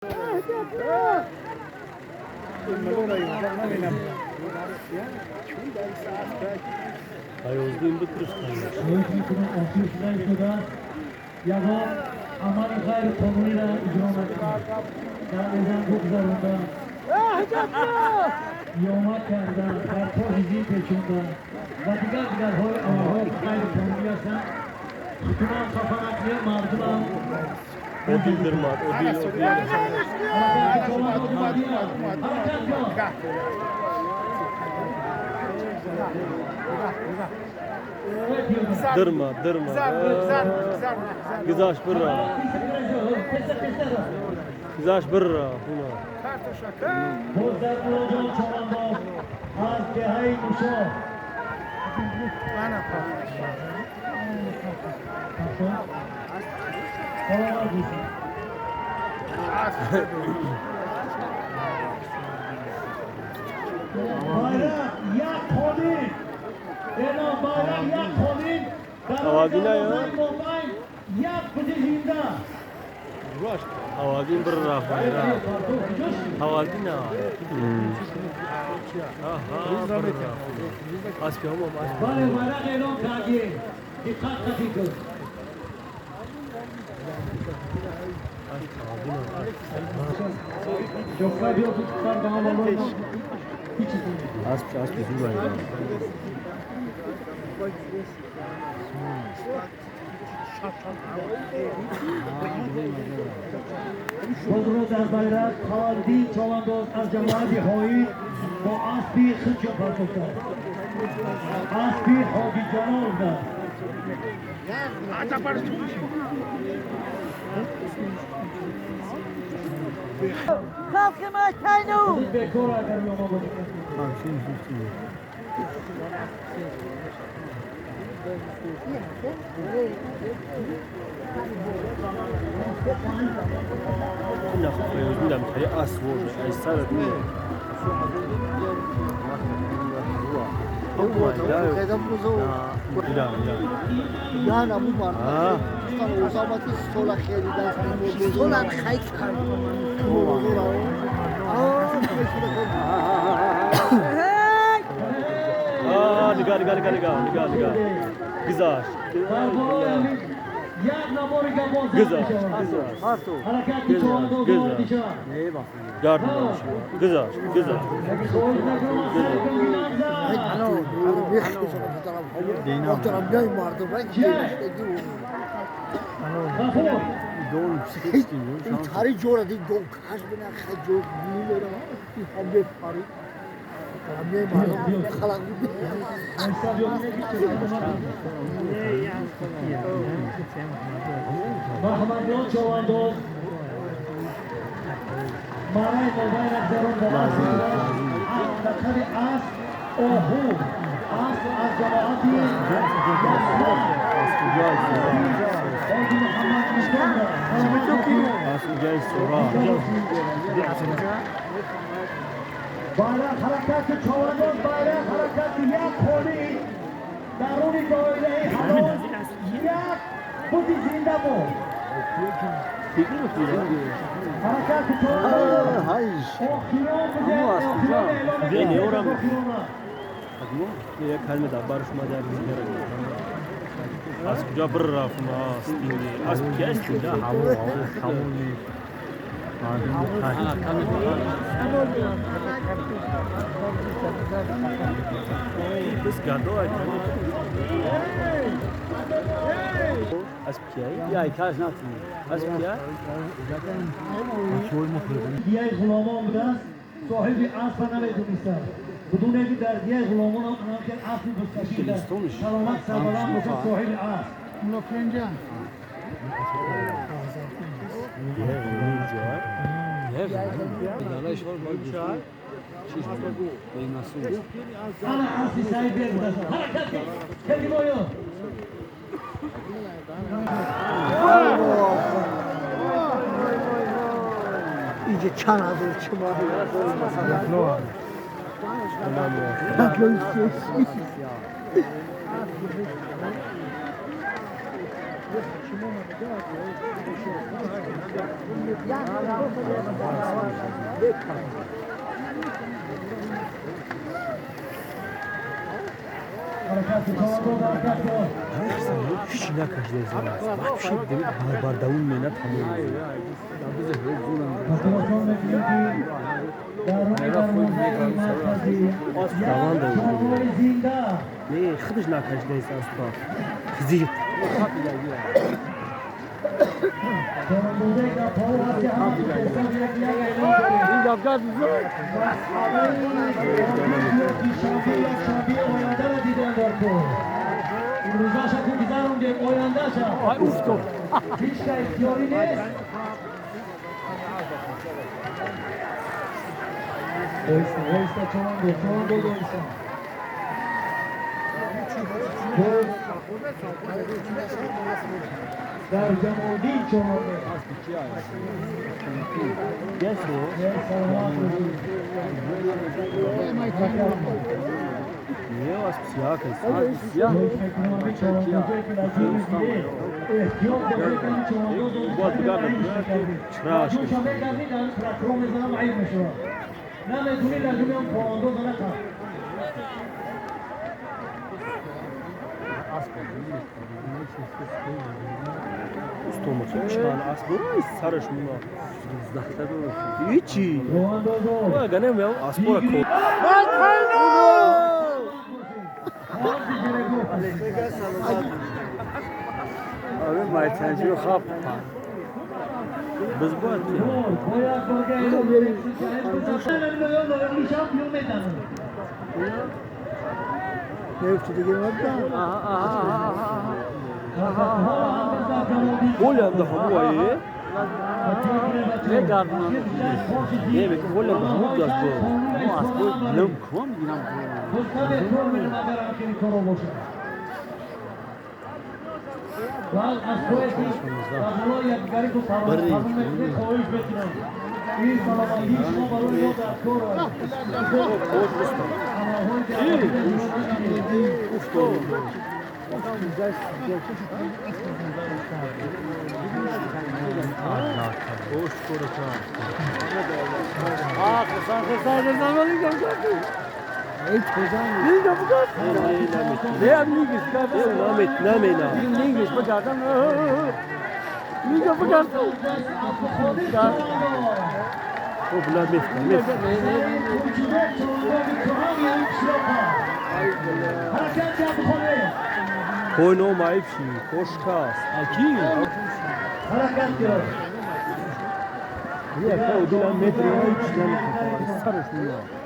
Ягон амали ғайриқонуниро иҷро накунад. Дар эзан бигзаронда, ёма карда, дар по ҳизин печонда ва дигар дигарҳои амалҳое ки ғайриқонунӣ ҳастанд, хутунам хафа накунед, мардумам. Одил дирмад, одил, одил. Ҳаракат кун. Дирмад, дирмад. Гузашт бирра. Гузашт бирра. Боз дар муроҷиат чавандоз аз деҳаи Нушо. Саломат бошед. Байрақ як қолин. Эълон байрақ як қолин. Авадина я? Мобайн як бузи зинда. Авадин бирра байрақ. Авадина. Аҳа, бирра. Аспи ҳамам аспи. Бале, байрақ эълон кардем. Диққат қатӣ кун. Асп, аспи зур. Бозро дар байрақ Халалиддин Чавандоз аз ҷамоати Ҳоид бо аспи худшон партофтанд. Аспи Ҳоҷиҷамол буданд. Бекор агар ёма бошад. نگاه نگاه نگاه نگاه نگاه نگاه گذاشت گذاشت گذاشت گذاشت گذاشت گذاشت Махмадҷон Чавандоз мараи мобайнак дарон ба лақаби асп оҳу асп аз ҷамоати Ҳоҷи Муҳаммад Нишон. Байрақ ҳаракати Чавандоз, байрақ ҳаракати як холи даруни доираи ҳалол як буди зинда буд. Ҳаракати Чавандоз охирон буде, охирон эълон мекунад. Як калима дар бар шумо дар аз куҷо бир рафтум? Аз ки аст? Бис гадо аз кияй? Яй каш натуни. Аз кияй? Дияи ғуломон будааст, соҳиби аспа намедонистанд. Бидуне ки дар дияи ғуломон ҳам аспи бузкашӣ аст. Саломат сарбаланд бошад соҳиби асп. Ана аспи Саид бек будааст. Ҳаракат кардимоё. اینجا چند هزار چه هیچ نکشیده زمان وحشی دمید برداون منت همون نه خودش نکشیده است اصلا زیق در جمعی چون استوماتون چند اسب رو سرش مونا هیچی واقعا میام اسب رو کو آره مایتنجی خواب بزبات هولندا هوایه نه گردن نه بگم هولندا همون دست بود ما از بود لم کم گیرم کوینو مایفشی خوشکاس اکی حرکت کرد یه تا دلم متر هیچ نمیخواد سرش میاد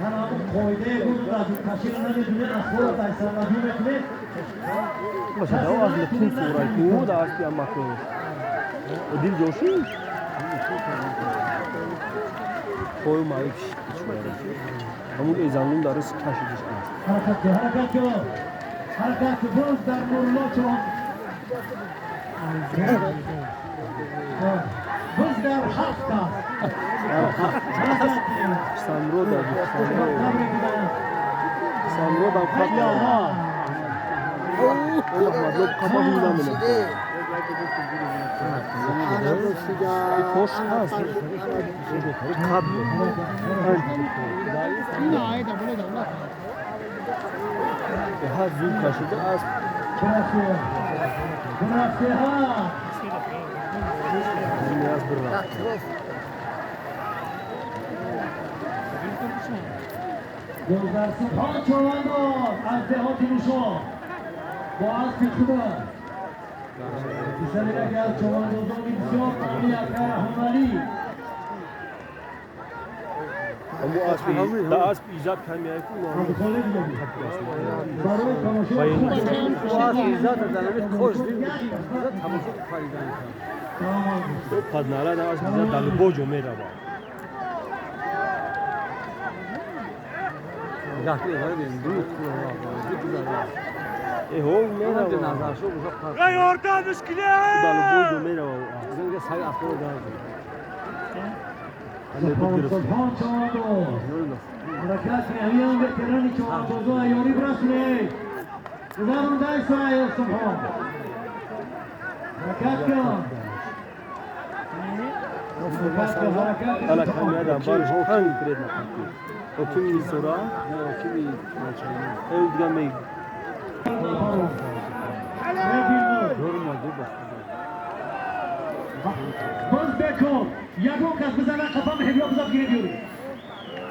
انا قایده بود از کشیر نمیدونه از خود ایسان میکنه باشه دا از لطین سورای کو دا از اما کو دل جوشی کوی مایفشی همون ایزانون درس کشیدش است حرکت حرکت حرکت باز در مرلا چون باز در هفت است سامرو داد سامرو داد قطع الله مطلوب قبول نمی‌کنه خوش هست قبل ها زود کشیده است نیاز بر گلزار سبحان چوانداز از دهات نوشا با اسب خدا پسر یکی از چواندازان بسیار قوی اکبر احمدی امو اسب دا اسب ایجاد کمیای کو برای تماشا اسب ایجاد دنمیت خوش دیم تماشا خریدن پدنالا دا اسب ایجاد دل بوجو میرا با گاهی غریب دو ای هو میرا نظر شو بزرگ ای اوردا مشکله دل بوجو میرا زنگ سعی افکار دار سبحان چوانداز حرکت میهیان به ترانی چواندازو ایاری برسونه گذارون دای سایه سبحان Ҳаракат кун. Ҳаракат кун. Ана камияда барш конкретно қатӣ. Окими Мисора, Окими Мачайни. Эй дига мег. Нормаду ба худо. Боз бекун. Ягон кас бизана қафам ҳебё бизад гире биёрӣ.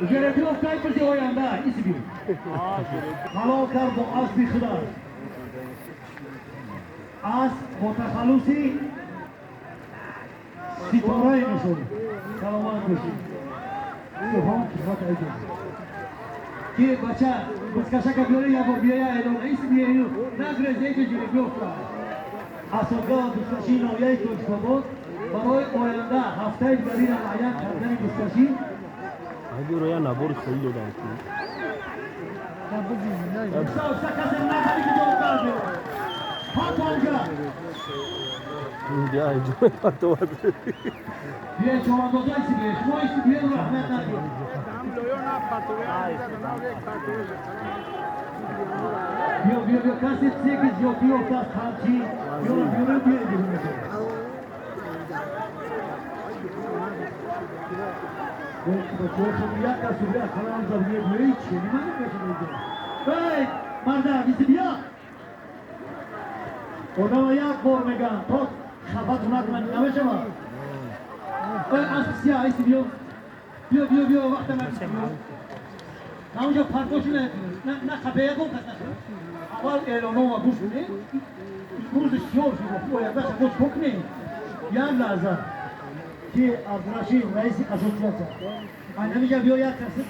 Жеребьёв кай пирси оянда иси биёр. Ҳалол кард бо аспи худаш. Асп бо тахаллуси ситораи мешуд. Саломат бошед. Субҳон хизмат айдин. Ки бача бузкашака биёри як бор биёя эълон иси биёю нагрез эҷо жеребьёв кард. Асогоҳ бузкашии ноҳияи Тоҷикобод барои оянда ҳафтаи дигарира муайян кардани бузкашӣ. Ҳаминро я набори холӣ додам ки. Касе назари ки ҷавобгар биёрад. Ҳатто онҷа. Я инҷо мепартовад. Биёед човандоза иси биёед. Шумо иси биёед раҳмат надиҳед. Биё биё биё касе чизе ки зиёдтӣ ёфтааст ҳамчи биё биёред биёред берун мекунед. Як кас биё қалам зад биё биё чӣ нимани мешавад. Эй марда иси биё. Одама як бор мегӯянд то хафату накунад намешавад. Эй асп сия иси биё. Биё биё биё вақта накунад. На онҷо партошу накунед. На хафа ягон кас нашавад. Аввал эълонома гӯш кунед. Имрӯз сиёр шуд ояндаша мо чикор кунем? Як лаҳза ки Абдурашид раиси ассотсиатсия. Айнамиҷа биё як каси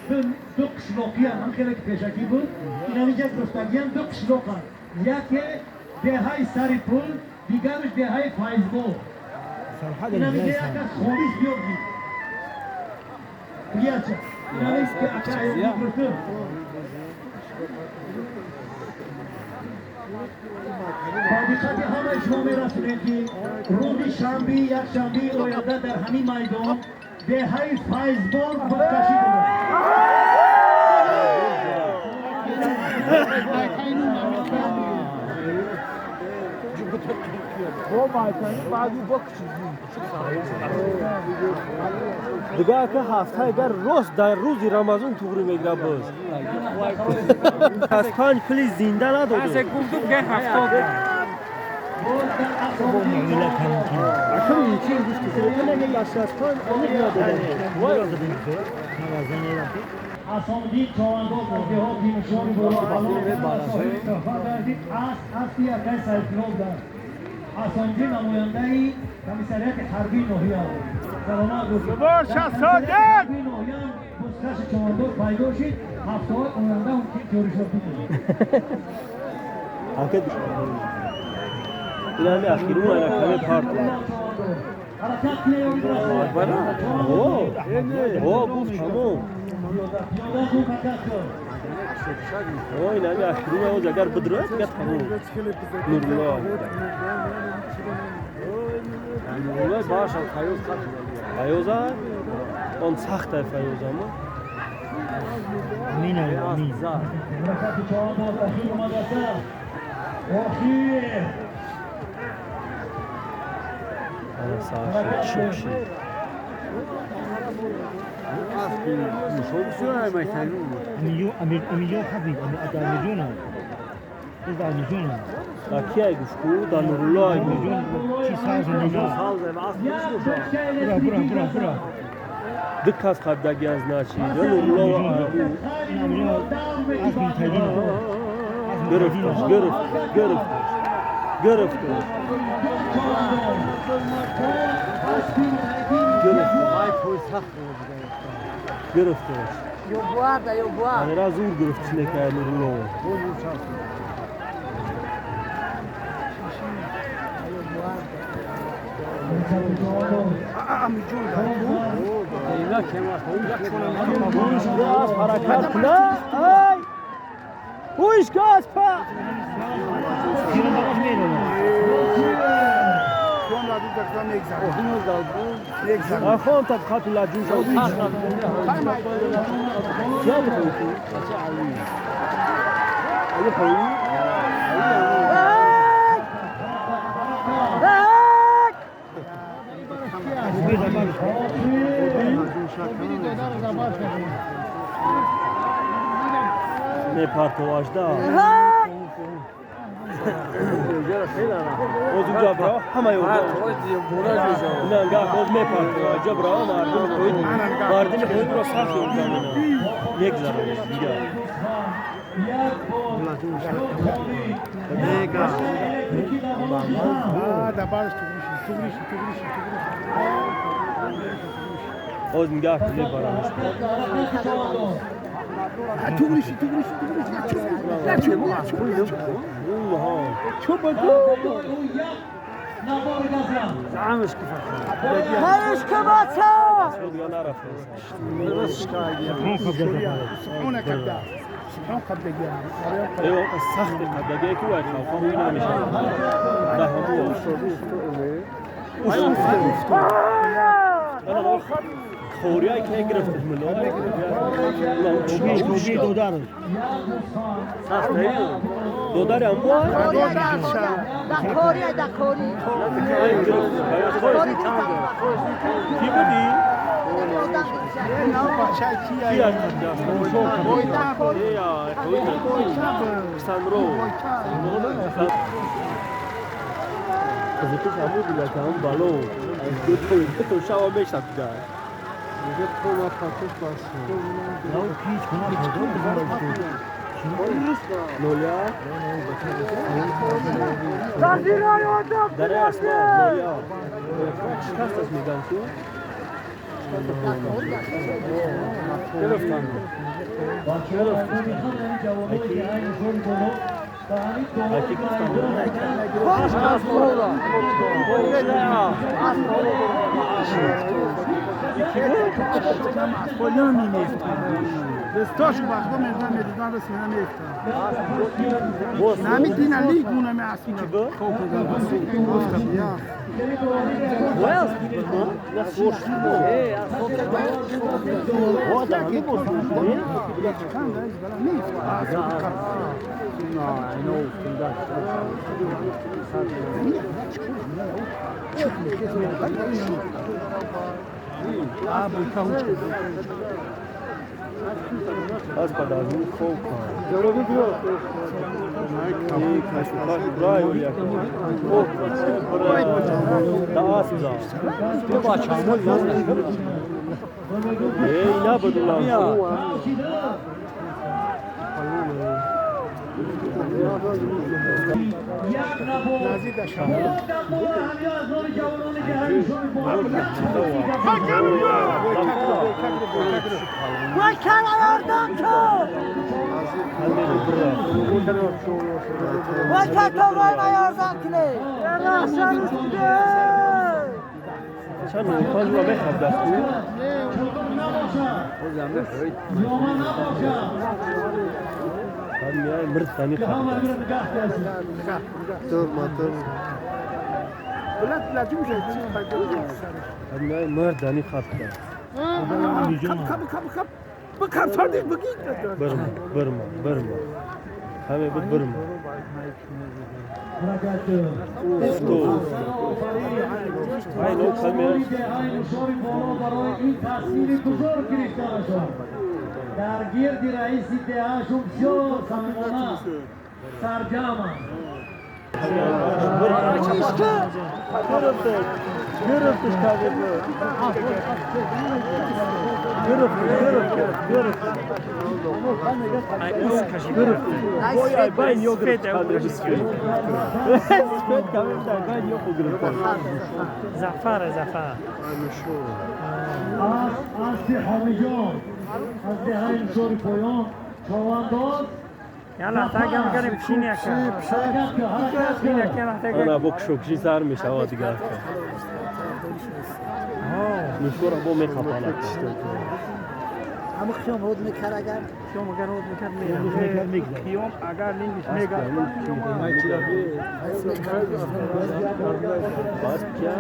ду қишлоқиян ҳам хеле ки пешакӣ буд. Инамиҷа гуфтагиян ду қишлоқанд. Яке деҳаи сари пул, дигараш деҳаи Файзбод. Инамиҷа як кас холис биё бигир. Бияча. Инамиҷа ки ака гирифтум. Ба диққати ҳамаи шумо мерасонем ки рӯзи шанби якшанбии оянда дар ҳамин майдон деҳаи Файзбод бузкашӣ дорад. Дига ака ҳафта агар рост дар рӯзи Рамазон туғри мегирад боз. Аз панҷ пули зинда надодем. Асомдин човандоз аз деҳоти Мушони боло аспи акаи Сайфулло буданд. Асомдин намояндаи комиссариати ҳарбии ноҳия буд. Саломат бошед. Ҳарбии ноҳия бузкаши човандоз пайдо шид. Ҳафтаҳои оянда мумкин ҷоришо бикунад. Ин ҳами ахирун ана каме партов. Ҳаракат кунед ёри бирасад. О, гуфт тамом. Пиёда зуд ҳаракат кун. О, ин ҳами ахирун оз агар бидрояд дига тамом. Нурулло. Нурулло баша Файоз хат. Файоза? Он сахт ай Файоза мо. Амин амин. Ҳаракати човандоз охир омадааст. Охир. Ана сар шуд шуд. Аспи мушо бисёр ай майтайну. Амирҷон хабид, Амирҷон. Из Амирҷон. Да ки ай гуфт ку? Да Нурулло ай гуфт. Чи савз Амирҷон. Бура бура бура бура. Ду кас қабдаги аз начи. Да Нурулло гирифташ, гирифташ, гирифташ. Гирифташ. Ай пой сахт буд. Гирифташ. Ё буарда, ё буар. Ана зур гирифт чинека Нурулло. Ина кема Газ ҳаракат куна. Ай! Ҳуш газ па! Ахон та хати лаҷун шав. Кия мехоҳӣ ту? Али хоҳӣ? Мепартоважда. Боз унҷа бро ҳама ёрдам. На, боз мепартоважда бро мардум қоид. Мардуми қоидро сахт ёрдам мена. Мегзаронад дигар. Боз нигоҳ кун мебарамаш. سخت قدگی که باید خواه نمیشه ده همو خوریای که گرفت ملا دودار دودار هم دکوری دکوری کی بودی؟ از پدازون خوب در گرد رئیس دهشون بسیار صمیمانه سرجم زفر زفر از حامیجان از دهه شور پایان چاونداز یالا تاگم کنیم چینی انا بوک شوکشی سر میشه ها دیگه نشورا بو میخپالا اما خیام رود میکرد اگر خیام اگر رود میکرد میرم خیام اگر لینگش میگرد باز کیا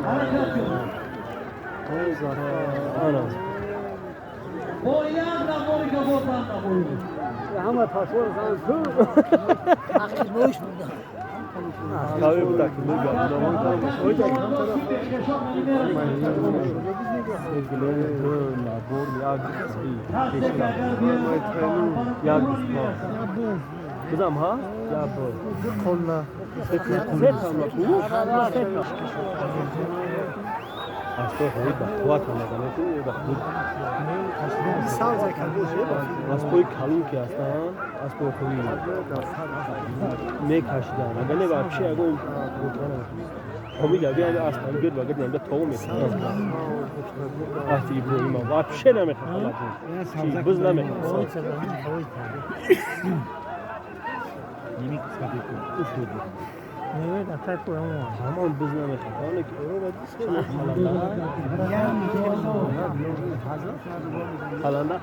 Ҳаракат кун. Бо як навори гавотан набояд. Ҳама пасвор зан ку. Ақибош буда. Қавӣ буда ки мегӯям. Як бизам ҳа? Як бор. Қолла. Се тамла ку? Аспои хои ба қувват омадан ку ба худ. Аспои калон ки ҳастанд, аспои хои мекашиданд. Агар не вообще ягон ҳомид аби асп ҳам гирд ва гирд намда тову мекунад. Аспи Иброҳима вообще намехоҳад. Чи буз намехоҳад. Ҳамон буз намехоҳад. Оне ки халанда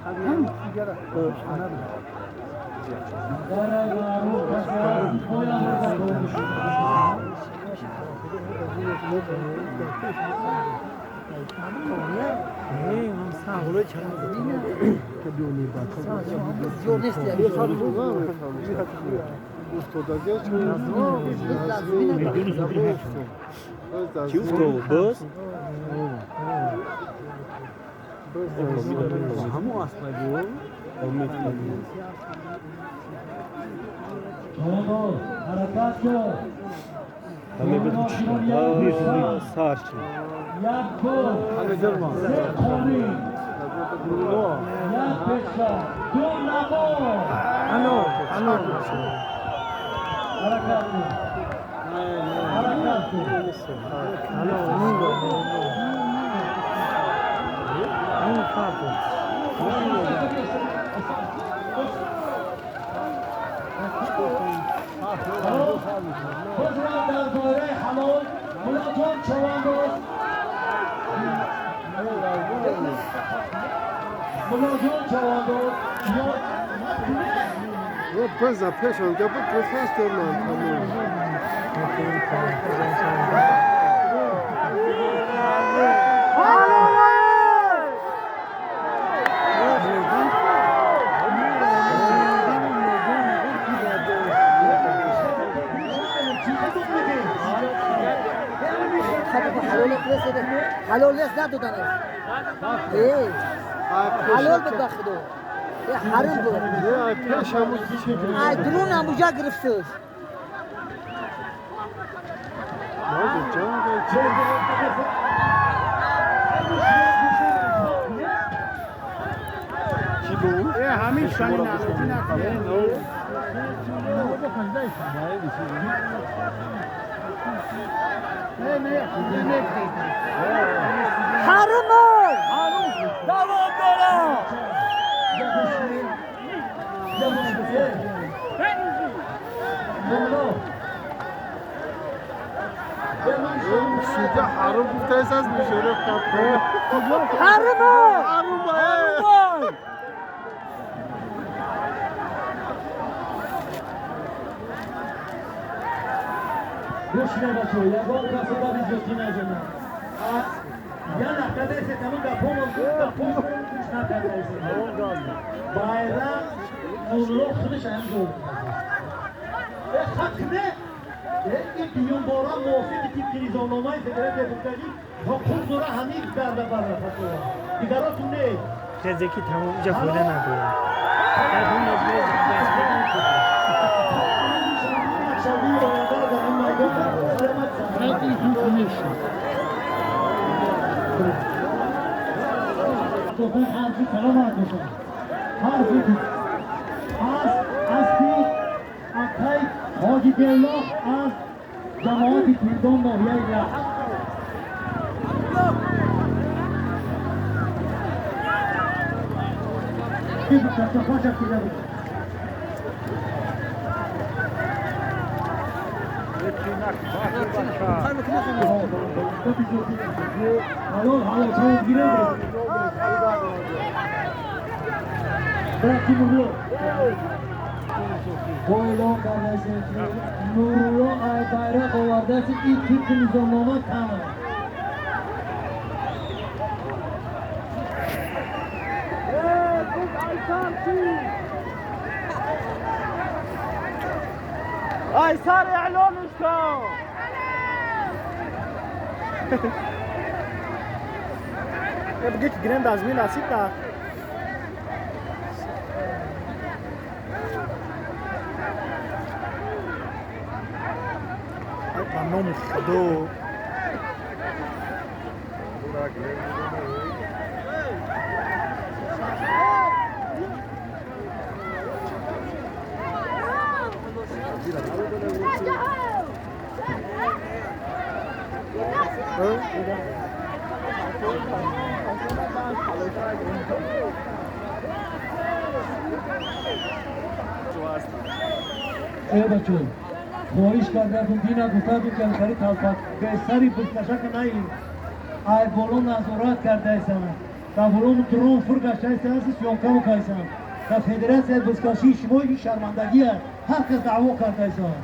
Чӣ уфтод? Боз? Ҳамон аспагио? Ҳаракат кун. Ҳаме буд чӣ? Сар чӣ? Як бор. Се қони. Як пеша. Ду навор. Ано, ано. Ҳаракат кун. Ҳаракат кун. Ано, Худро дар доираи ҳалол Мулоҷон Чавандоз, Мулоҷон Чавандоз ё биза пешон гапа профессор ман тамом. حلال نیست ندادنش. حلال بود به خدا. حرام بود. درون همونجا گرفته. همین شانی حرمه دوام دارم. سوده حرام گفته از میشه حرمه حرمه. گوش نباشه یگان کسی با بیزوتی نزنه. یا نقطه سه تمام گپوم گپوم گوش نکرده. байрақ мулло худаш ҳам ҷо хақ не ин дуюмбора мувофиқи тибқи низомномаи федератсияи гуфтагӣ ҳуқуқ дора ҳамин гарда барра фатво дигаротун не чизе ки тамом ҷа фоида надорад. از حاجی دلله از جماعت پیردان ناحیه رشت. Бо эълон кардаистем, ки Нурулло ай байрақ овардааст, ин тибқи низомнома кам аст. Айсар эълонш кун. Бигӯ ки гирем дазмин расид на. Ба номи Худо. Э бачо, хоҳиш кардам, дина гуфтам, ки хари талпак бесари бузкашака наи ай боло назорат кардаисам, дар боло дрон фур гаштаисам, съёмка мекардам. Дар федератсияи бузкашии шумо ин шармандагӣ аст, ҳар кас даъво кардаисам.